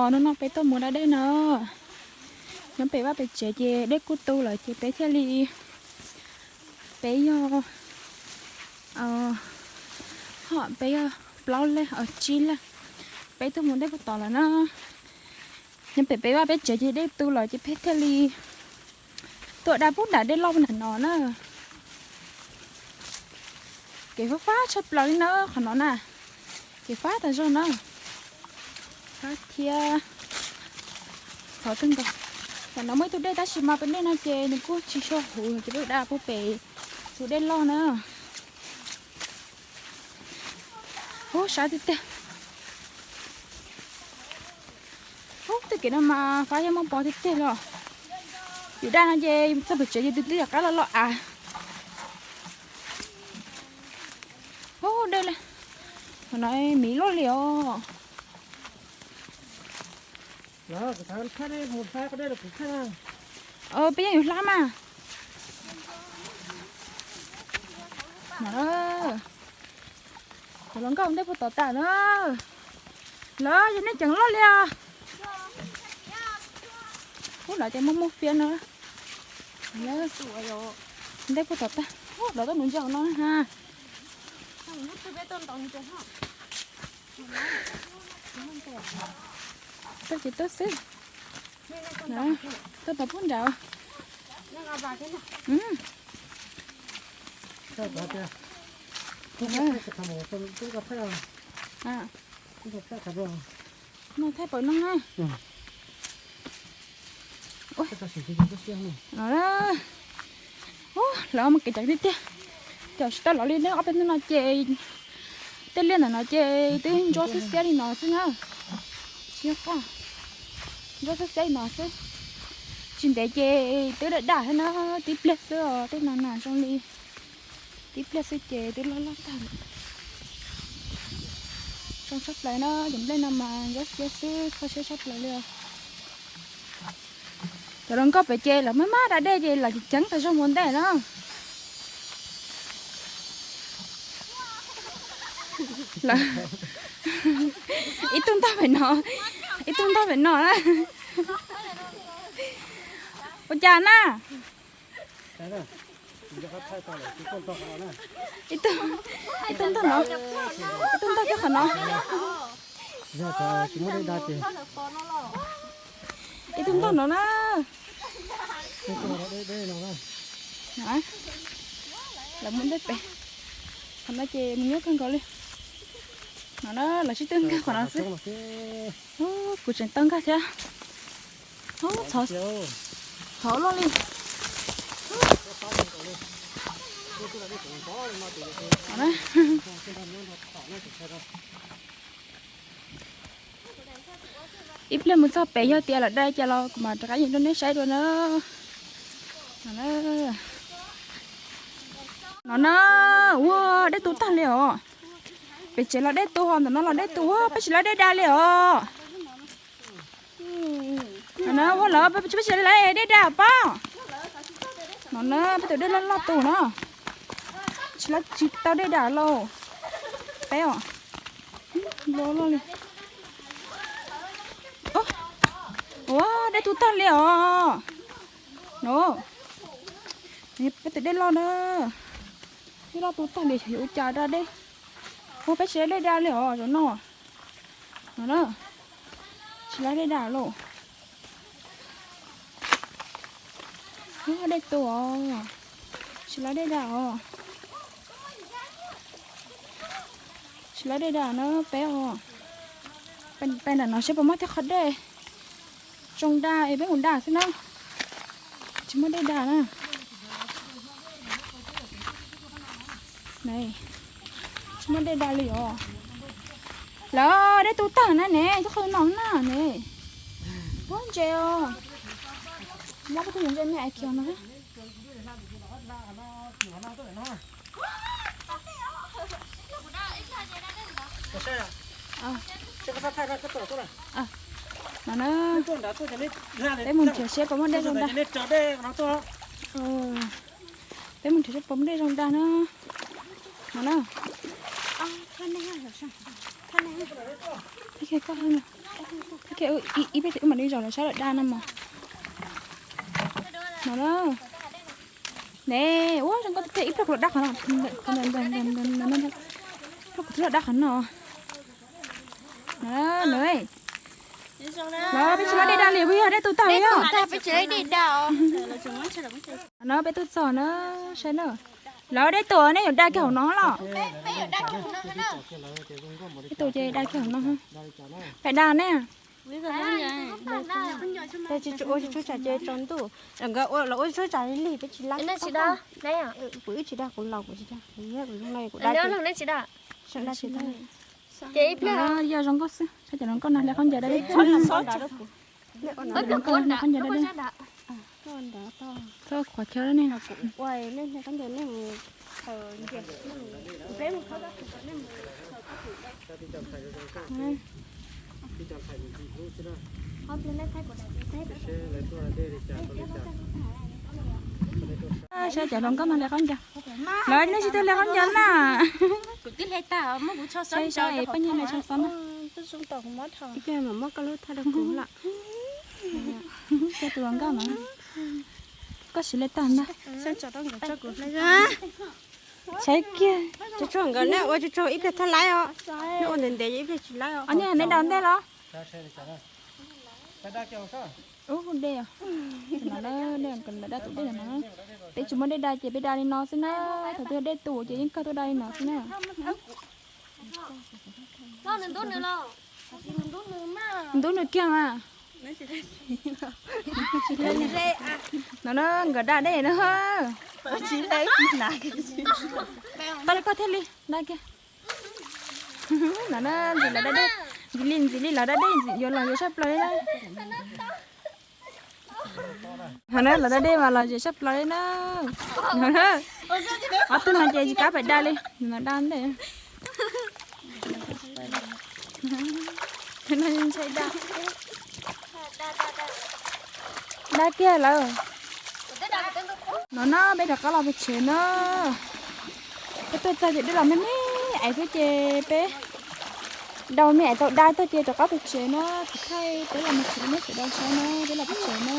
Hnub no peb tuaj mus da dej no, nyob pem vaj pem tsev ces dej kuj tu lawm ces peb thiaj li, peb yog hom peb yog plaub leeg tsib leeg, peb tuaj mus dej puag tod lawm na. Nyob pem peb vaj peb tsev ces dej tu lawm ces peb thiaj li tuaj da puag nram dej loj puag nram no na. Kev fab fab tshaj plaws li na qhov no na, kev fab tas zog na. Fab thiab txhov kawg nkaus. Tam no muaj ib tug dej tab sis mas peb dej no ces nws kuj tsis tshua huv ces peb da puag pem tus dej loj na. Ub, sab tiag tiag. Ub, tej kev no mas fab yog muaj pov tiag tiag li. Yus da no ces txog pem tsev ces tus twb yog qab los loj av. Ub, dej li, qhov no miv luaj li os. Peb yeej yus hlab mas. Cov hluas nkauj ntej puag tom tas na. Lawv yog nej ceev loj li os. Ub, lawv ces muaj muaj fiab no. Ntej puag tom tas, lawv tuaj nuv ntses no ha. Tuaj ces tuaj xwb. Tuaj tau puag nrad. No thaij pawg no na. Lawv mus kev ceev tiag tiag. Cov tsis tau los li ne, ob peb hnub no ces tej liaj ntawm no ces twb ntsuab xiab xiab li no xwb na. Tsis yog qaj, ntsuab xiab xiab li no xwb. Tsis ntev ces twb daj daj thiab na, tib pliag xwb os, tej no na zoo li tib pliag xwb ces twb loj loj tag lawm. Zoo tshaj plaws na, cov nplej no mas ntsuab xiab xwb, kho siab tshaj plaws li os. Cov hluas nkauj pem ces lawv maj maj da dej ces lawv ceev tas zog mus ntej na. Ib tug ntog pem no, ib tug ntog pem no na. Ua cas na? Ib tug, ib tug ntog no, ib tug ntog kiag qhov no. Ib tug ntog no na. Lawv mus ntej pem, qhov no ces mus nyuaj kawg nkaus li. No na, lawv sib tw nkag qhov no xwb. Kuv tseem tau nkag thiab. Txhov, txhov loj li. Ib pliag mus txog pem yog tias lawv da cas los kuv mam rov qab yees rau nej saib dua na. No na, ua dej tu tag li os. Pem tsev los dej tu, ho ntawm no los dej tu, ua peb tsis lawv dej da li os. No na, ua lawv peb tsis lawv dej da pob. No na, peb tus dej loj loj tus no. Tsis lawv tsis tau dej da lauj. Peb os. Loj loj li. Ua dej tu tag li os. No, peb tus dej loj na. Dej loj tu tag li xyov yuav ua cas da dej. Ua peb tsis lawv dej da li os zaum no. No na, tsis lawv dej da lauj. Dej tu os, tsis lawv dej da os. Tsis lawv dej da na peb os. Peb nram no seb puas muaj tej qhov dej zoo da es peb mus da xwb na. Tsis muaj dej da na. Tsis muaj dej da li os. Lawv dej tu tag na ne, cov qhov no na ne. Pob ntses os. Muab peb tug ntses me ais kios no. No na, peb mus nrhiav seb puas muaj dej zoo da. Peb mus nrhiav seb puas muaj dej zoo da na. No na. Ib pliag wb mam li zaum los saib lawm dab no mas. No na. Ne, ua zoo nkauj tiag tiag, ib pliag kuv los dab qhov no. Ib pliag kuv twb los dab qhov no. No, no. Los peb tsis muab dej da li, puas yog dej tu tag li os? No peb tuaj txog na, saib na. Lawv dej tuaj nej yuav da kiag hauv no los? Dej tuaj ces da kiag hauv no. Peb da ne. Peb tsis ua tsis tshuab tsam ces tsaus ntuj. Nkawd ua los ua tshuab tsam li peb tsis lab. Kuv wb tsis da, kuv laus kuv tsis da. Kuv zoo no kuv da. Ces ib pliag yog zoo nkauj xwb, saib cov hluas nkauj no hle khaub ncaws da dej. Cov hluas nkauj no hle khaub ncaws da dej. Txhob qhuav chaw ne. Saib cov hluas nkauj no hle khaub ncaws. Lawv nej tsis tuaj hle khaub ncaws na. Saib saib poj niam hle tshaj xov na. Ib pliag mam muab koj lub thaj rau kuv lawm. Saib tus hluas nkauj no. Koj siv hle tag ntag. Saib kiag. Tsuag tsuag nkawd nej ua tsuag tsuag ib pliag thaj laib os. Nej ua ntev ntev ib pliag tsis laib os. Neb daus ntej los? Ub, dej os. No na, dej, lawv da tus dej no na. Peb tsis muaj dej da ces peb da li no xwb na. Thaum twg dej tu ces yeej kawg tuaj da li no xwb na. Ntub nws kiag mas. No na, nkawd da dej na. Tau li koj thiaj li da kiag. No na, ntxiv lawv da dej, ntxiv li ntxiv li lawv da dej ntxiv yuav los yuav sab plaws li na. Ho na, lawv da dej mas los yuav sab plaws li na. Ob tug no ces tsis kam pem da li, no da ntej. Ntshe da, da kiag lawm. No na, peb rov qab los pem tsev na. Peb tuaj txog ces dej los me me ais xwb ces peb daus me ais tau da tuaj ces rov qab pem tsev na. Kuv thaij peb los mus tsev, nej sawv daws saib na, peb los pem tsev na.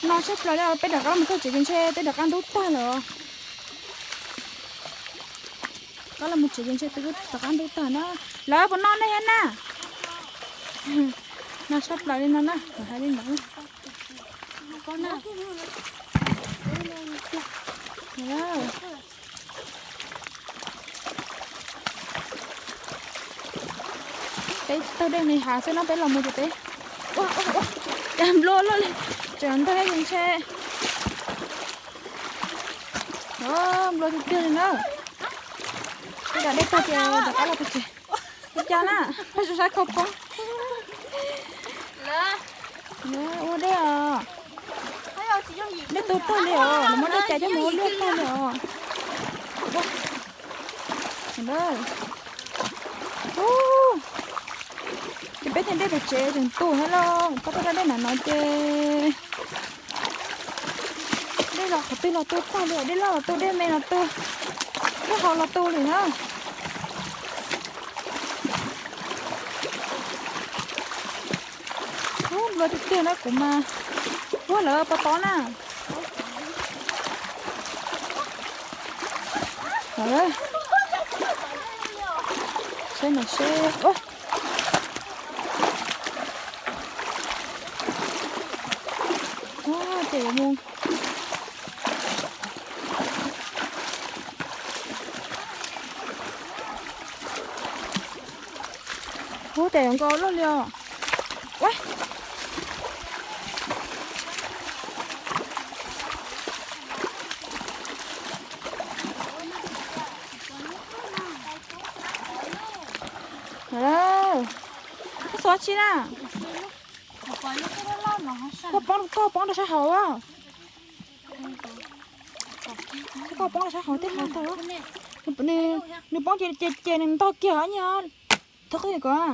No sab plaws li, peb rov qab los mus txog tsev ces ntshe peb rov qab ntub tag lawm. Rov qab los mus tsev ces ntshe peb rov qab ntub tag na. Lawv puas noj nej thiab na? No sab plaws li no na, kuv hais li ntawd. Peb taug dej me hav xwb no, peb los mus ces peb, ua, ua, ua, cas nplua luaj li, tseem ntog ib ntshe. Nplua tiag tiag li na. Peb da dej tag ces rov qab los pem tsev. Ua cas na, peb tsis saib khau poob. Ua dej os. Dej tu tag li os, nws muab dej cais coj mus ua liaj tag li os. Ces peb thiaj dej pem tsev tseem tu thiab lauj, pab tuaj da dej na no ces dej los qhov twg los tu tag li, dej loj los tu, dej me los tu, dej hau los tu li na. Ub, nplua tiag tiag na, kuv mas, ua lawv pov tob na. Seb mas seb. Ua, ces yuav mus. Ub, ces yuav nkaus luaj li os. Ua, koj xuas tsi na? Koj poob, koj poob rau sab hauv. Koj poob rau sab hauv tej hauv tag. Nws poob ces ces nws ntog kiag nyiaj. Thov qhia kom.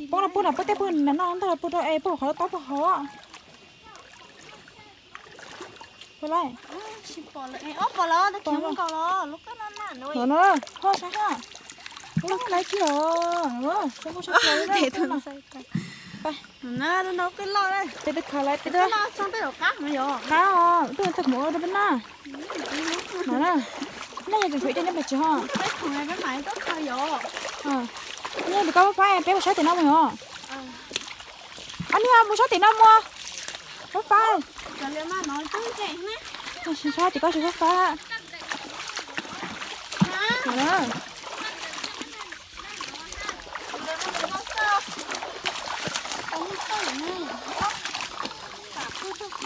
Poob los puag nram puag tej puag nram no ntog los puag rau es puag qhov tob puag hauv. Puag lawm. No na, ho saib os. Ub, lawv tsis os. Ub, saib mus saib plaws li na. Tes tus ntxhais tas. Peb tus khav lawv tes tus. Qab os, tus ntxhais kuv ua rau peb na. No na. Nej yog tseem tshuav ib co nyob pem tsev ho. Nej tus koj faib faib peb mus saib tim no mus os. Ob niag mus saib tim no mus. Faib faib. Saib tim koj tsis faib faib.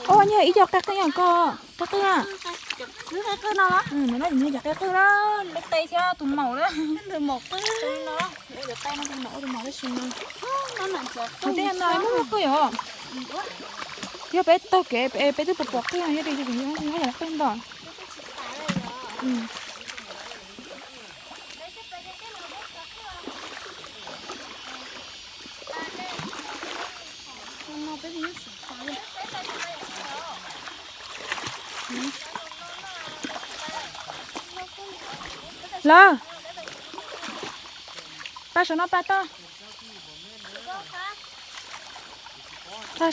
Ua, nyuag ib co qe qeej os koj, qe qeej a. No na, nyuag cov qe qeej na, lub qe thiab tus maum na. Tus maum tab sis no. Qhov tiag no muaj muaj qeej os. Yog peb taug kev peb twb pom pom qeej no, yog li yog qeej ntau. Lawm, pab saum no pab toj.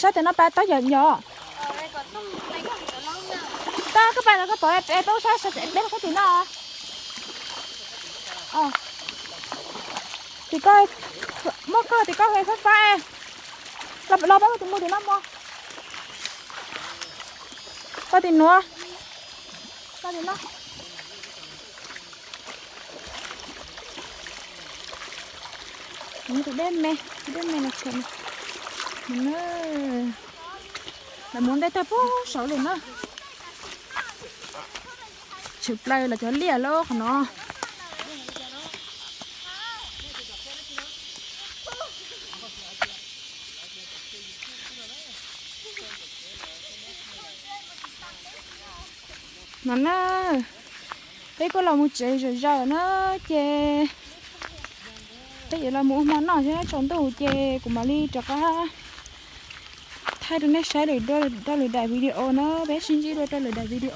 Sab tim no pab toj yom yom. Toj koj pab no koj pom peb lub sab, peb lub sab tim no. Tim koj, muab koj tim koj faib faib. Los pab tus mus tim no mog. Koj tim nuav. Koj tim no. Tus dej me, tus dej me no tshuav no. Lawv muab ntej tag pug saud lawm na. Tshwm plaws los cov liaj lawm qhov no. No na, peb kuj los mus tsev zom zaws na, ces peb yuav los mus ua hmo noj thiab tsaus ntuj ces kuv mam li rov qab thaij rau nej saib lwm, rau lwm daim video na, peb sib ntsib dua rau lwm daim video.